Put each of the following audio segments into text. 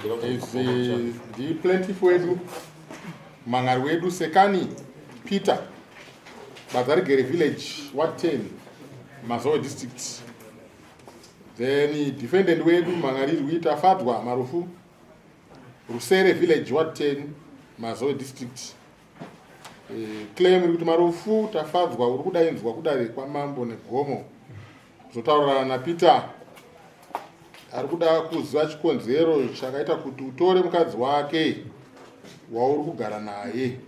Izvi ndiplaintiff wedu mang'ari wedu Sekani Peter Badzarigere village ward 10 Mazowe district. Then defendant wedu mang'arirwi Tafadzwa Marufu Rusere village ward 10 Mazowe district. Claim iri kuti Marufu Tafadzwa uri kudainzwa kudare kwamambo Negomo kuzotaurirana naPeter ari kuda kuziva chikonzero chakaita kuti utore mukadzi wake wauri kugara naye.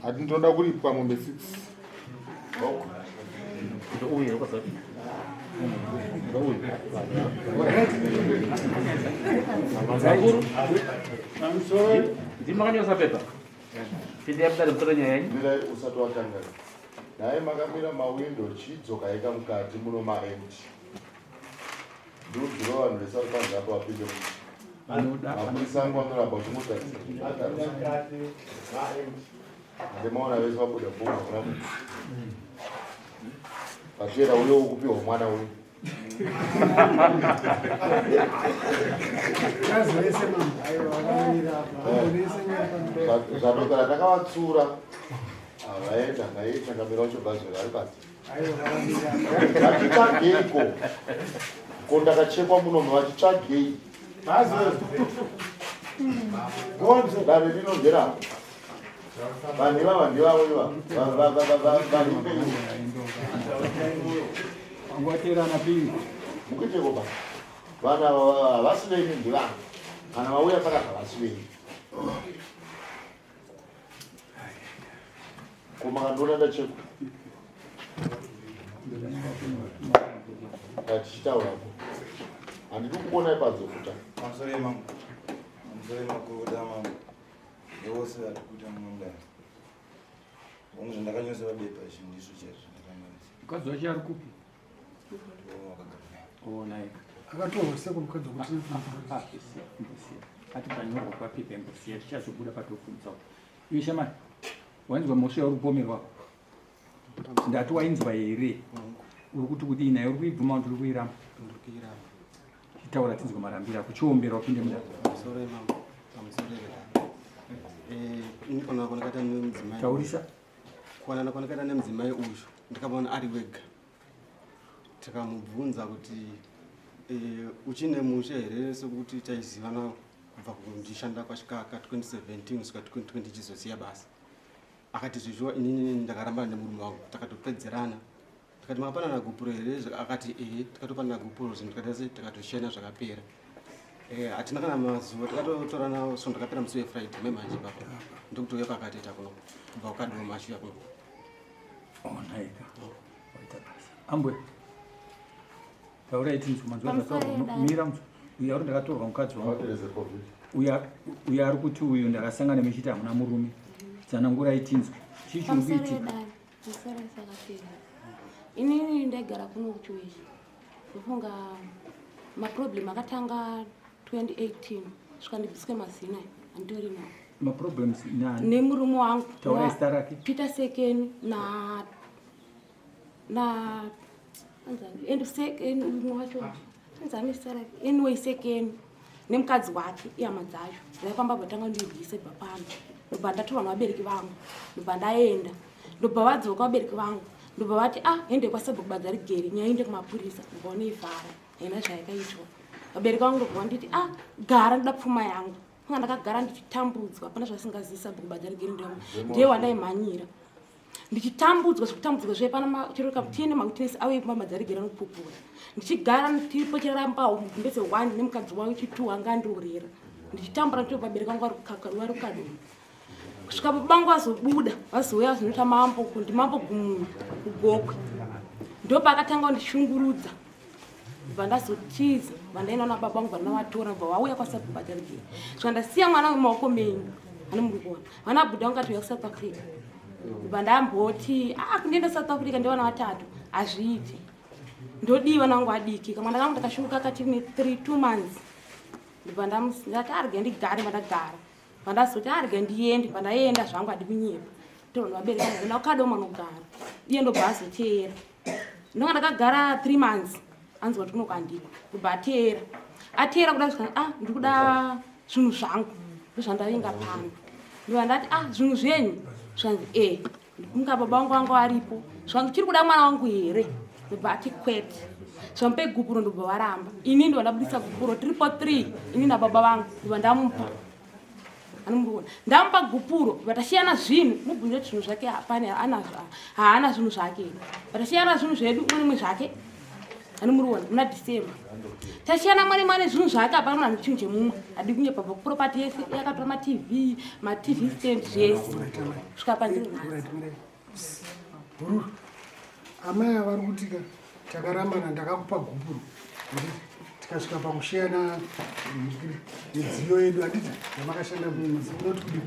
Ati ndinoda kuripwa mombe 6. Ndimakanyora pepa. Pindai mudare mutore nyaya yenyu. Mirai usati watanga. Nhai makamira mawindo chidzokai ka mukati muno maempty. Ndikudzura vanhu vese vari panze apa vapinde muno. Mapurisa angu anoramba uchingotarisa. Ndemaona vese vabuda bhoma hakuna munhu. Vatera uyo ukupiwa mwana uyu. Zvadokara takavatsura. Vaenda naye changamira wacho bhazi vari panze. Vachitsvageiko? Ko ndakachekwa muno vachitsvagei? Gonzo dare rinogera. Vanhu ivava ndivavo ivava. Varipei. Wangoateerana piri. Mukuiteko ba. Vanhu ava havasi venyu ndivana. Kana vauya saka havasi venyu. Ko makandiona ndachekwa. Tichitaurako. Handidi kukuonai panze futa. Pamusoro yemambo. Pamusoro yemakurukota amambo. Nevose vari kuita munda. Hongu zvandakanyora pabepa izvi ndizvo chaizvo zvandakanyoresa. Mukadzi wacho ari kupi? Oh, naye. Akatorwa seko mukadzi kuti ah, ah, ati panyorwa papepa imbosiya tichazobuda patobvunza. Iwe shamani, wainzwa mhosva yauri kupomerwa? Ndati wainzwa here? Uri kuti kudii naye? Uri kuibvuma kuti uri kuiramba? Chitaura tinzwe marambira ako. Chiombera upinde mudare. Taurisa. Kuwanana kwandakaita nemudzimai uyu ndakamuona ari wega. Tikamubvunza kuti eh, uchine musha here sekuti taizivana kubva kundishanda kwachikaka 2017 kusvika 2020 ndichizosiya basa. Akati zvezviwa inini ndakarambana nemurume wangu takatopedzerana. Tikati makapanana gupuro here? Akati ehe, tikatopanana gupuro zvinhu tikaita sei tikatoshena zvakapera. Eh, hatina kana mazuva takatotorana svondo rakapera musi weFriday mai manje papa ndokutouya kwakateta kuno kubva kukadoma achiuya kuno. Oh, nhaika. Waita basa. Ambwe. Taurai tinzwe manzwa zvataurwa. Mira mzwa. Uyu ari ndakatorwa mukadzi wangu. Uyu ari kuti uyu ndakasangana muchiti hamuna murume. Tsanangurai tinzwe. Chii chiri kuitika? Inini ndaigara kuno kuChiweshe. Ndofunga maproblem akatanga 2018 svika ndibviswe mazina anditori nawo. Maproblems nani? Nemurume wangu. Taurai zita rake. Peter Sekeni na na and Sekeni umwe wacho. Anzani zita rake. Anyway Sekeni nemukadzi wake ihama dzacho. Ndaifamba vatanga ndirwise bva pano. Ndobva ndatorwa nevabereki vangu. Ndobva ndaenda. Ndobva vadzoka vabereki vangu. Ndobva vati ah ende kwasabhuku badza rigere nyaya inde kumapurisa. Ndobva vanoivhara. Haina zvayakaitwa. Vabereki vangu ndobva vanditi ah gara ndoda pfuma yangu. Kunga ndakagara ndichitambudzwa hapana zvasingazivi sabhuku badza rigere ndiye wandaimhanyira. Ndichitambudzwa zvekutambudzwa zve pana chero tiende mawitness auye kumba madzarigera nokupupura. Ndichigara tiripo chiramba mugumbeze one nemukadzi wangu chitu anga andiorera. Ndichitambura ndito vabereki vangu vari kukadoma. Kusvika baba vangu vazobuda vazouya vazinoita mambo ndimambo Gumunyu kuGokwe. Ndopakatanga kundishungurudza. Ndobva ndazotiza vandaenda nababa vangu vandavatora ndobva vauya kwasabhuku Batarigera. Svika ndasiya mwana mumaoko menyu ane muri kuona. Vana bhuda vangu katouya kuSouth Africa. Ndobva ndamboti ah kundienda South Africa ndevana vatatu hazviiti. Ndodii vana vangu vadiki kamwana kangu ndakashunguka kati ne 3 2 months. Ndobva ndati arege ndigare vandagara. Vandazoti arege ndiende pandaenda zvangu adi kunyepa. Torwa vabereki vangu ndakadoma nogara. Iye ndobva azoteera. Ndonga ndakagara 3 months. Anzwa kuti kuno kwandiko. Ndobva ateera. Ateera kuda zvikanzi ah ndiri kuda zvinhu zvangu. Ndozvandavinga pano. Ndobva ndati ah zvinhu zvenyu. Zvikanzi eh ndikunga baba vangu vanga varipo. Zvikanzi uchiri kuda mwana wangu here? Ndobva ati kwete. Zvamupe gupuro ndobva varamba. Ini ndobva ndabudisa gupuro tiripo 3 ini nababa vangu ndobva ndamupa. Anomuona. Ndamupa gupuro vatasiyana zvinhu mubvunze kuti zvinhu zvake hapana anazvo haana zvinhu zvake. Vatasiyana zvinhu zvedu umwe nemwe zvake. Anomuriona muna December. Tasiyana mwana mwana zvinhu zvake hapana munhu ane chinhu chemumwe. Adi kunyepa bva property yese yakatora ma TV, ma TV stand zvese. Kusvika pandiri nhasi. Bhururu. Amai ava vari kutika takarambana ndakakupa gupuro. Tikasvika pakusheyana midziyo yedu handiti yamakashanda unoti kudii?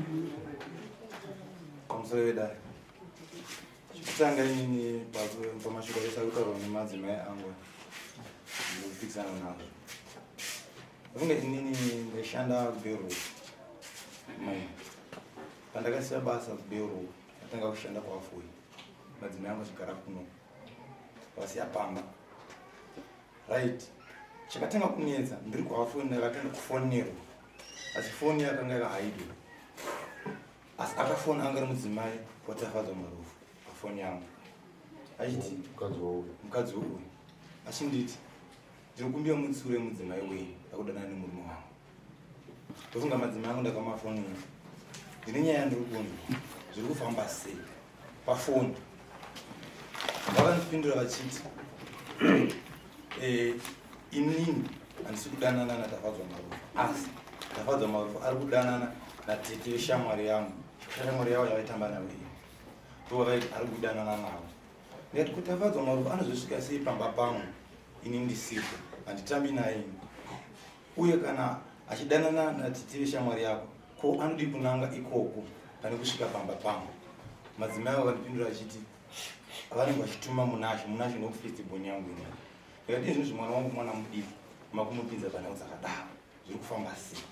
Pamusoro vedare. Chekutanga inini pamashoko ese akutaurwa nemadzimai angu ndikupikisana nazvo. Ndafunga inini ndaishanda kubhero mai. Pandakasiya basa kubhero ndatanga kushanda kwaFoyi. Madzimai angu achigara kuno. Vasiya pamba. Right. Chakatanga kunetsa ndiri kwaFoyi ndakatanga kufonerwa. Asi foni yakanga yakahaidwa. Asi akafona anga ari mudzimai waTafadzwa Marufu pafoni yangu achiti mukadzi weuyu achinditi ndinokumbira mutsiure mudzimai wenyu ndakudanana nemurume wangu. Ndofunga madzimai angu ndakamafonera ndine nyaya yandiri kunzwa zviri kufamba sei pafoni. Vakandipindura vachiti eh, inini handisi kudanana naTafadzwa Marufu asi Tafadzwa Marufu ari kudanana natete veshamwari yangu shamwari yavo yavaitamba nayo iyi ndovavaiti ari kudanana navo. Ndikati ko Tafadzwa Marufu anozosvika sei pamba pangu ini ndisipo handitambi naye ini uye kana achidanana natete veshamwari yako ko anodii kunanga ikoko pane kusvika pamba pangu. Madzimai avo vakandipindura achiti vanenge vachituma Munashe, Munashe ndokufirst born yangu ini. Ndikati izvozvi mwana wangu mwana mudiki makumupinza panhau dzakadaro zviri kufamba sei?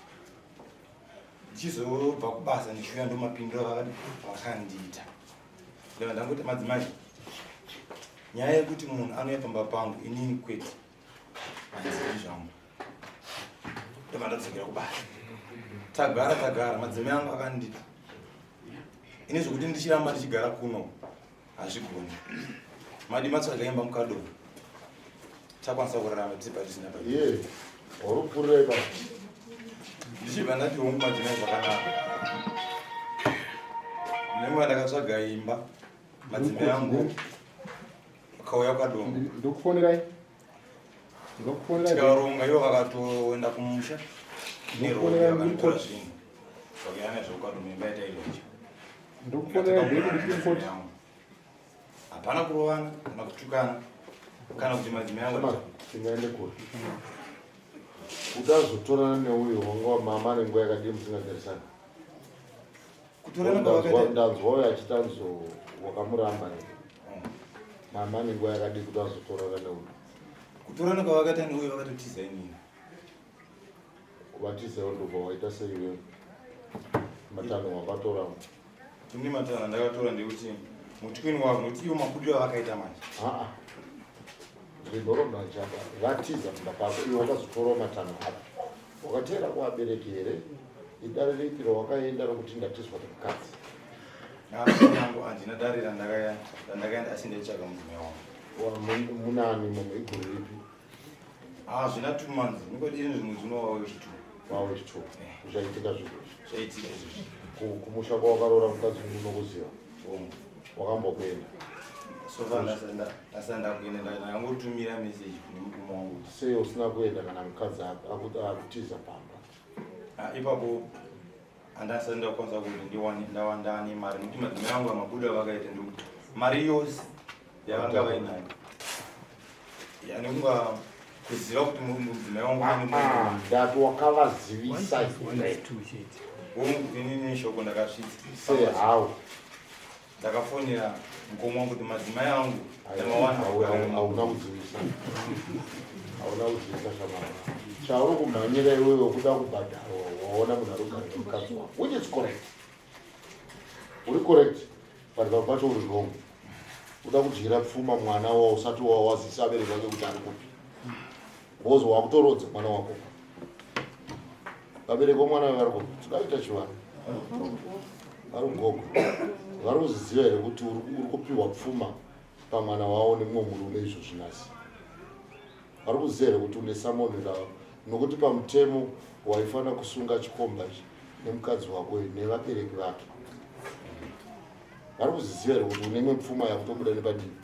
Ndichizobva kubasa ndichiuya ndomapindura vakati vakandiita. Ndava ndangoti madzimai nyaya yekuti munhu anouya pamba pangu inini kwete handizivi zvangu. Ndobva ndadzokera kubasa. Tagara tagara madzimai angu akanditi ini zvekuti ndichiramba ndichigara kuno hazvigoni. Madi matsvaga imba mukadoro takwanisa kurarama tiri padhuze napadhuze. Iye uri kupfuurira ipapo. Ndichibva ndati hongu madzimai zvakanaka. Nenguva ndakatsvaga imba madzimai angu akauya kwadongo. Ndikufonerai. Ndikufonerai. Tikaronga ivo vakatoenda kumusha nerori vakanotora zvinhu. Vakauya nazvo kwadongo imba yatailoja. Ndikufonerai ndikuti Hapana kurovana kana kutukana kana kuti madzimai angu tingaende kure. Utazotorana neuyo wanga wamama nenguva yakadii musingagarisani? Kutorana kwavakaita Ndanzwa uyo achiti anzo wakamuramba here? Mama nenguva yakadii kuti azotorana neuyo? Kutorana kwavakaita neuyo vakatotiza inini. Vatiza iwe ndobva waita sei iwewe? Matanho wakatora. Ini matanho andakatora ndekuti mutwin wavo nokuti ivo mabudiro avakaita manje. Aa. Ndinoronda chapa vatiza mumba pako iwe wakazotorawo matanho api? Wakateera kuvabereki here? Idare ripi rawakaenda rokuti ndatizwa nemukadzi? Yangu handina dare randakaenda asi ndaitsvaga mudzimai wangu. Munani mumwe igore ripi? Ah, zvina 2 months. Nikuti izvi mwedzi uno wave wechitu. Wave wechitu. Zvaitika zvinhu izvi. Zvaitika izvi. Kumusha kwawakaroora mukadzi unokuziva? Hongu. Wakambokuenda? So far ndasati ndakuenda, ndakangotumira message kune mukoma wangu. Sei usina kuenda kana mukadzi akutiza pamba? Ah, ipapo handasati ndakwanisa kuti ndiwane ndawandane mari nekuti madzimai angu amabudo avakaita ndikuti mari yose yavanga vainayo yanekunga kuziva kuti mudzimai wangu ndati wakavazivisa here? Hongu, inini shoko ndakasvitsa. Sei how? Ndakafonera mukoma wangu kuti madzimai angu ndamawana. Hauna kudzivisa. Hauna kudzivisa shamwari. Chauri kumhanyira iwewe kuda kubhadharwa waona munhu ari kugara nemukadzi wako. Which is correct. Uri correct but pamwe pacho uri wrong. Uda kudyira pfuma mwana wausati wawazisa abereki vake kuti ari kupi. Because wakutorodza mwana wako. Vabereki vomwana vari kupi? Tinoda kuita chivanhu. Vari kugogo. Vari kuzviziva here kuti uri kupiwa pfuma pamwana wavo nemumwe murume izvozvi nhasi? Vari kuziva here kuti une samoni ravo? Nokuti pamutemo waifanira kusunga chikomba ichi nemukadzi wako nevabereki vake. Vari kuzviziva here kuti une imwe pfuma yakutobuda nepadini?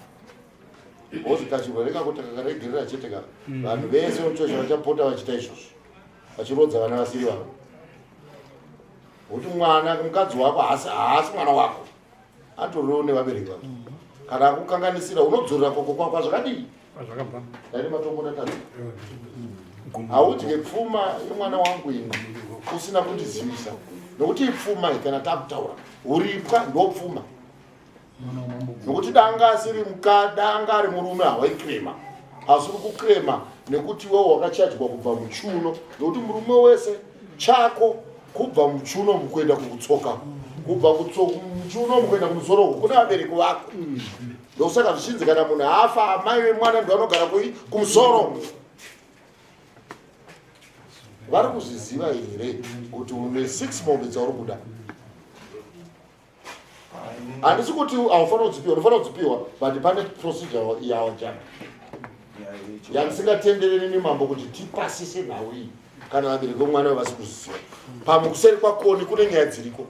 Because kachirwere kako takakaregerera chete ka mm. vanhu vese muchosha vachapota vachiita izvozvo vachirodza vana vasiri vavo kuti mwana mukadzi wako haasi mwana wako atoriwo nevabereki vako mm. kana akukanganisira unodzorera koko kwako zvakadii daine matombo ndatadza mm. haudye pfuma yemwana wangu ini usina kundizivisa nokuti ipfuma iyi kana takutaura uripwa ndopfuma nokuti danga asiri danga ari murume hawaikrema asi uri kukrema nekuti iwewe wakachajwa kubva muchiuno nokuti murume wese chako kubva muchiuno mukuenda kukutsoka kubva muchiuno mukuenda kumusoro uku kune vabereki vako ndosaka zvichinzi kana munhu afa amai vemwana ndo anogara kui kumusoro vari kuzviziva here kuti une six mombe dzauri kuda handisi kuti haufanira kudzipiwa unofanira kudzipiwa but pane procedure yawajamba yandisingatendereri nemambo kuti tipasise nhau iyi kana vabereki vomwana vavasi kuziziva pamwe kuseri kwakoni kune nyaya dziriko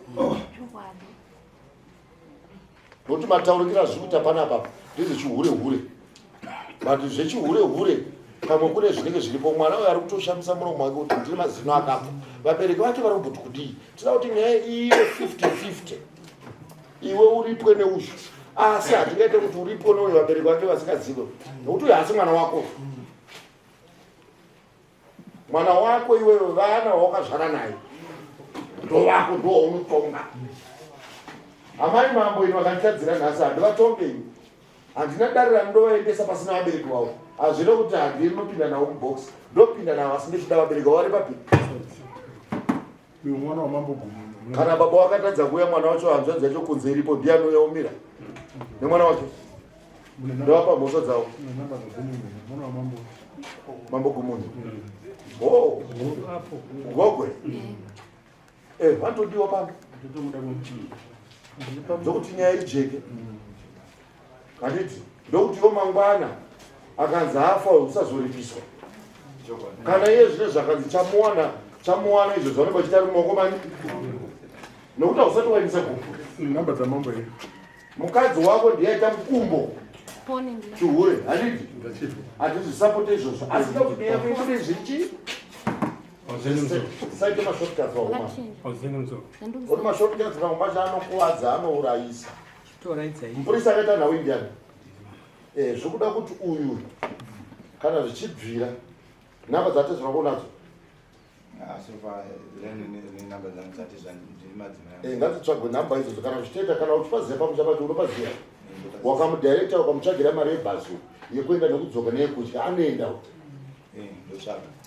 nokuti mataurikira azviri kuita panapa ndezvechihure hure but zvechihure hure pamwe kune zvinenge zviripo mwana uyo ari kutoshamisa muromo wake kuti ndine mazino akafa vabereki vake vari kumboti kudii tida kuti nyaya ive 50 50 iwe uripwe neuyu asi hatingaite kuti uripwe neuyu vabereki vake vasingazive nokuti uyu haasi mwana wako mwana wako iwewe vana wawakazvara naye ndowako ndowaunotonga amai mambo ini vakanditadzira nhasi handivatonge ini handina dare randovaendesa pasina vabereki vavo hazvina kuti handii nopinda navo mubox ndopinda navo asi ndechida vabereki vavo vari papi mwana wamambo gumu kana baba wakatadza kuuya mwana wacho hanzvadzi yacho kunze iripo ndiye anouya omira nemwana wacho ndovapa mhosva dzavo mambo gumuni o gogwe eh, vanotodiwa pano ndokuti nyaya ijeke handiti ndokuti ivo mangwana akanzi afa usazoripiswa kana iye zvine zvakanzi chamuwana chamuwana izvo zvavanenge vachiita ari mumaoko mani nokuti hausati waendesa gupu namba dzamambo here mukadzi wako ndiye aita mukumbo chihure handiti handizvisapote izvozvo asi ndakuti nyaya yako ibude zviri chii Saite mashortcuts vakomana. Uri mashortcuts vamwe vacho anokuvadza anourayisa. Mupurisa akaita nhau indiani. Eh, zvikuda kuti uyu kana zvichibvira namba dzatezvara kunadzo. Ah, eh, ngadzitsvagwe nhamba idzodzo kana zvichitoita kana uchipaziva pamusha pacho unopaziva wakamudirecta ukamutsvagira mari yebhazi yekuenda nekudzoka neyekudya anoenda eh,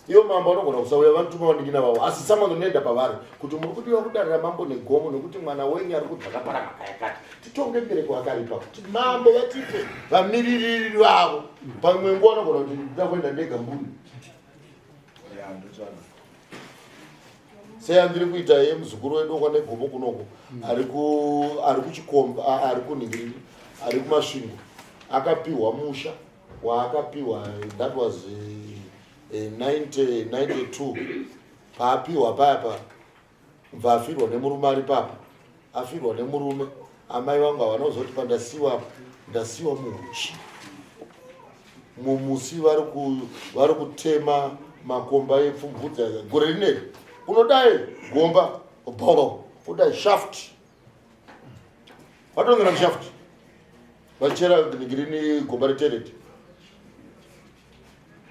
Iyo mambo anogona kusauya vanotuma vanin'ina vavo asi someone unoenda pavari kuti muri kudiwa kudare ramambo negomo nekuti mwana wenyu ari kubva akapara mhaka yakati titonge mbereko akaripa kuti mambo vatipe vamiririri vavo pamwe nguva anogona kuti ndida kuenda ndega mbuni seyandiri kuita ye muzukuru wedu kwanegomo kunoko ari kuchikomba ari kunhingiriri ari kumasvingo akapiwa musha waakapiwa that was 90, 92 paapiwa paya pa bva afirwa nemurume ari papa afirwa nemurume amai vangu havana kuzoti pandasiwa ndasiwa muhuchi mumusi vari kutema makomba epfumvudza gore rineri unodai gomba bho kudai shaft vatongera mushaft vachera girini gomba retereti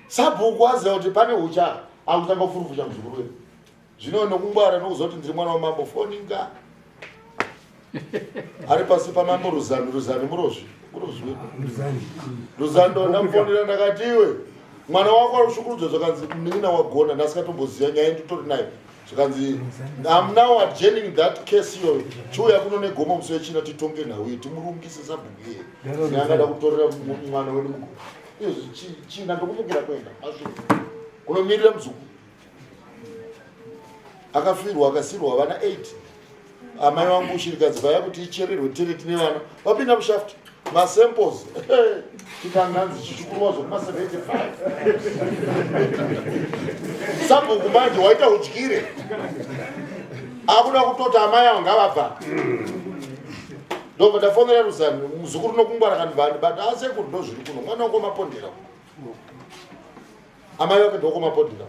sabhuku aziva kuti pane hucha akutanga kufurufusha muzukuru wedu zvino nokungwara nokuziva kuti ndiri mwana wamambo foninga ari pasi pamambo ruzani ruzani murozvi murozvi wedu ruzani ndondamufonera ndakati iwe mwana wako ari kushukurudzwa zvakanzi munin'ina wagona ndasikatomboziva nyaya nditori nayo zvikanzi am now adjourning that case iyoyo chiuya kuno negomo musi wechina titonge nhau iyi timurungise sabhuku iye neangada kutorera mwana wedu mugoro izvi china ndokumukira kuenda masviko. Kunomirira muzukuru akafirwa akasirwa vana 8 amai vangu shirikadzi vaya kuti ichererwe tere tine vana vapinda mushaft masamples tikanganzi chichikurwa zvokuma 75 sabhuku manje waita udyire akuda kutoti amai avo ngavabva ndobva ndafonera ruzani muzukuru nokungwara kandibva but asekuru ndozviri kuno mwana wangu mapondera amai vake ndokomapodhira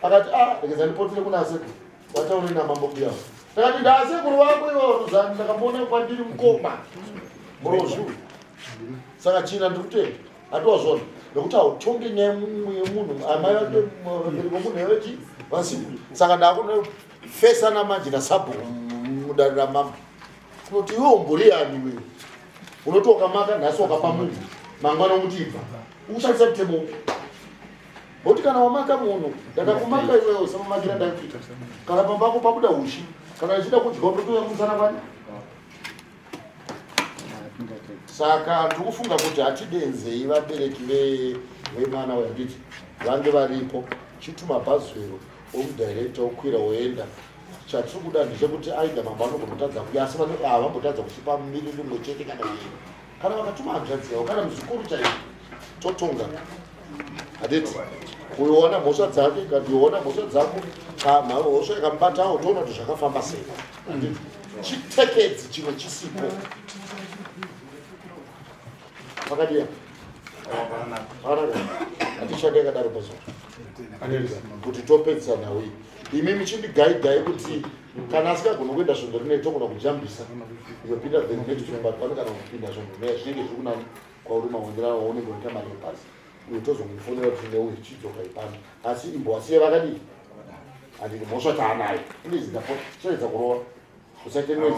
akati a ah, regedza ndipotire kuna asekuru vataure namambo mbuya takati ndaasekuru vako ivo ruzani ndakamboona kwandiri mukoma murozvi uyu saka china ndiri kutenda hatiwazvona nekuti hautonge nyaya yemunhu amai vake vabereki vomunhu yavechi vasiku saka ndakunofesana manje nasabhuku mudare ramambo Kunoti iwe umbori yani iwe. Unoti wakamaka nhasi wakapa munhu mangwana umuti ibva. Ukushandisa mutemo upi? Ngokuti kana wamaka munhu ndakakumaka iwewe usamamakira ndakuita. Kana pamba pako pabuda uchi kana uchida kudya unotouya kumusana kwani? Saka ndikufunga kuti hatidenzei vabereki vemwana uyu handiti vange varipo chituma bhazi womudirector wokwira woenda Chatiri kuda ndechekuti aida mambo anogona kutadza kuuya asi havambotadza kutipa mumiriri mumwe chete kana uye kana vakatuma hanzvadzi yavo kana muzukuru chaivo totonga handiti uyo wana mhosva dzake kana uyo wana mhosva dzako mhosva ikamubatawo toona kuti zvakafamba sei handiti chitekedzi chimwe chisipo pakadiya hatishande yakadaro pazuva kuti topedzisa nhau iyi imi muchindigaidai kuti kana asikagona kuenda svondo rine togona kujambisa yopinda the next one but pane kana kupinda svondo rine zvinenge zviri kunani kwauri mawandira waunenge unoita mari yebhasi uyo tozomufonera kuti neuyu chidzoka ipano asi imbowasiye vakadii handiti mhosva taanayo please ndapota chiredza kurova usaite noise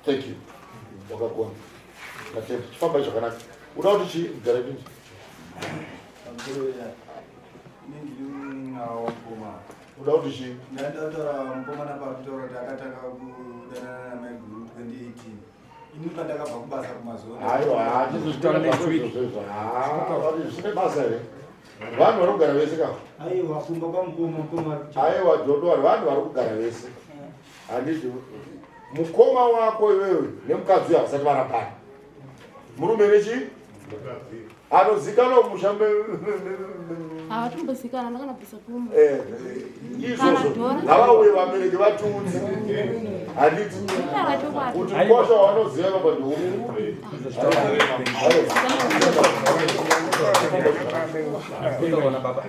thank you wakagona ndatenda chifambai zvakanaka uda kuti chii mugara pinzi uda kuti chii ndandataura mukomana pakutaura kuti akatanga kudanana namaiguru 2018 ini pandakabva kubasa kumazona aiwa zvine basa here vanhu vari kugara vese ka aiwa kumba kwamukoma mukoma aiwa jodwari vanhu vari kugara vese handiti mukoma wako iwewe nemukadzi uyo havasati varapana murume nechii anozikanwa musha havatombozikanwa ndakanabvisa pfuma eh, izvozvo ngavauye vabereki vatiudze handiti kuti mukosha wavanoziva baba ndiupi mozoona baba.